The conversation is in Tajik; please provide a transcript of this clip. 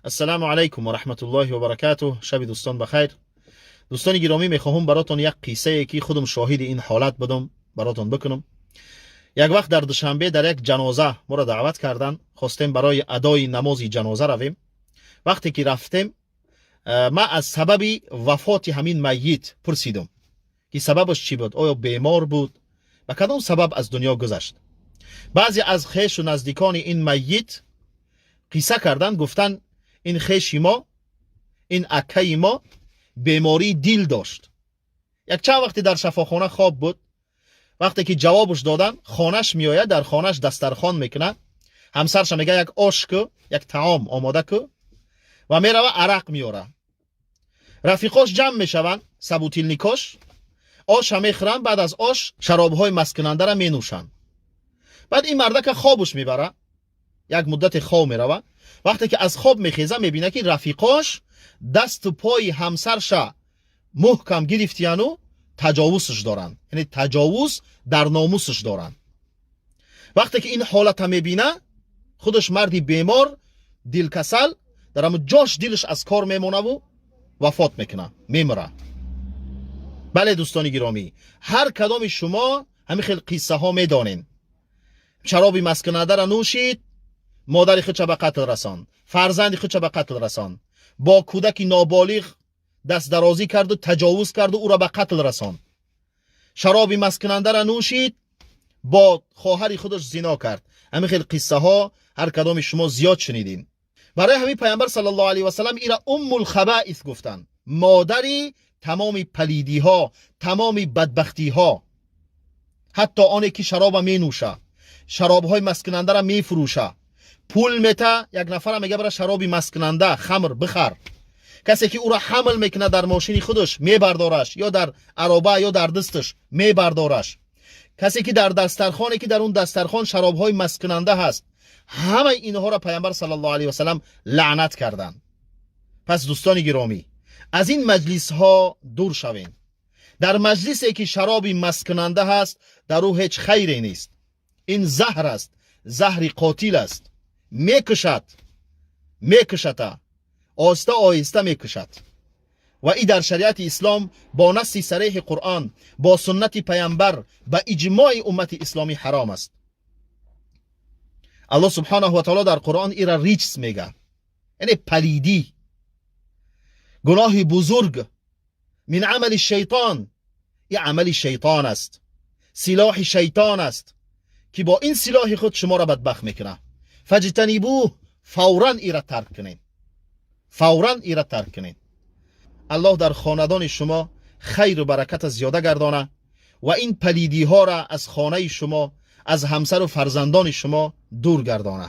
Ассалому алайкум ва раҳматуллоҳи ва баракатуҳ. Шаби дӯстон бахайр. Дӯстони гиромӣ, мехоҳам баротон як қиссае, ки худам шоҳиди ин ҳолат будам, баротон бикунам. Як вақт дар Душанбе дар як ҷаноза моро даъват карданд. Хостем барои адои намози ҷаноза равем. Вақте ки рафтем, ман аз сабаби вафоти ҳамин майит пурсидум, ки сабабаш чӣ буд, оё бемор буд, ба кадом сабаб аз дунё гузашт. Баъзе аз хешу наздикони ин майит қисса карданд, гуфтанд: ин хеши мо, ин акаи мо бемории дил дошт, як чанд вақте дар шафохона хоб буд. Вақте ки ҷавобаш додан, хонаш меояд, дар хонаш дастархон мекунад, ҳамсарша мега: «Як ош ку, як таом омода ку», ва мерава, арақ меёра. Рафиқош ҷамъ мешаванд, собутыльник ош, оша мехӯранд, баъд аз ош шаробҳои масткунандара менӯшанд. Баъд ин мардака хобуш мебара, як муддате хоб мерава. Вақте ки аз хоб мехеза, мебина, ки рафиқош дасту пои ҳамсарша муҳкам гирифтияну таҷовузш доранд, яъне таҷовуз дар номусш доранд. Вақте ки ин ҳолата мебина, худаш марди бемор, дилкасал, дар ҳамн ҷош дилаш аз кор мемонаву вафот мекуна, мемира. Бале, дӯстони гиромӣ, ҳар кадоми шумо ҳамин хел қиссаҳо медонем. Шароби масткунандара нӯшид, модари худша ба қатл расонд, фарзанди худша ба қатл расонд, бо кӯдаки ноболиғ дастдарозӣ карду таҷовуз карду ӯро ба қатл расонд. Шароби масткунандара нӯшид, бо хоҳари худаш зино кард. Ҳамин хел қиссаҳо ҳар кадоми шумо зиёд шунидем. Барои ҳамин Пайғамбар саллаллоҳу алайҳи васаллам ира уммул хабаис гуфтанд, модари тамоми палидиҳо, тамоми бадбахтиҳо. Ҳатто оне ки шароба менӯша, шаробҳои масткунандара мефурӯша, пул мета як нафара, мега: «Бара, шароби масткунанда, хамр бихар». Касе ки ӯро ҳамл мекунад, дар мошини худаш мебардораш ё дар ароба ё дар дасташ мебардораш, касе ки дар дастархоне, ки дар он дастархон шаробҳои масткунанда ҳаст, ҳамаи инҳоро Пайғамбар саллаллоҳу алайҳи васаллам лаънат карданд. Пас, дӯстони гиромӣ, аз ин маҷлисҳо дур шавем. Дар маҷлисе ки шароби масткунанда ҳаст, дар ӯ ҳеҷ хайре нест. Ин заҳр аст, заҳри қотил аст, мекушад, мекушата, оҳиста оҳиста мекушад. Ва и дар шариати ислом бо насси сареҳи Қуръон, бо суннати Пайғамбар, ба иҷмои уммати исломӣ ҳаром аст. Аллоҳ субҳонаҳу ва таоло дар Қуръон ира риҷс мега, яъне палидӣ, гуноҳи бузург, мин амали шайтон, и амали шайтон аст, силоҳи шайтон аст, ки бо ин силоҳи худ шуморо бадбахт мекунад. Фаҷтанибуҳ, фавран ира тарк кунед, фавран ира тарк кунед. Аллоҳ дар хонадони шумо хайру бараката зиёда гардона ва ин палидиҳоро аз хонаи шумо, аз ҳамсару фарзандони шумо дур гардона.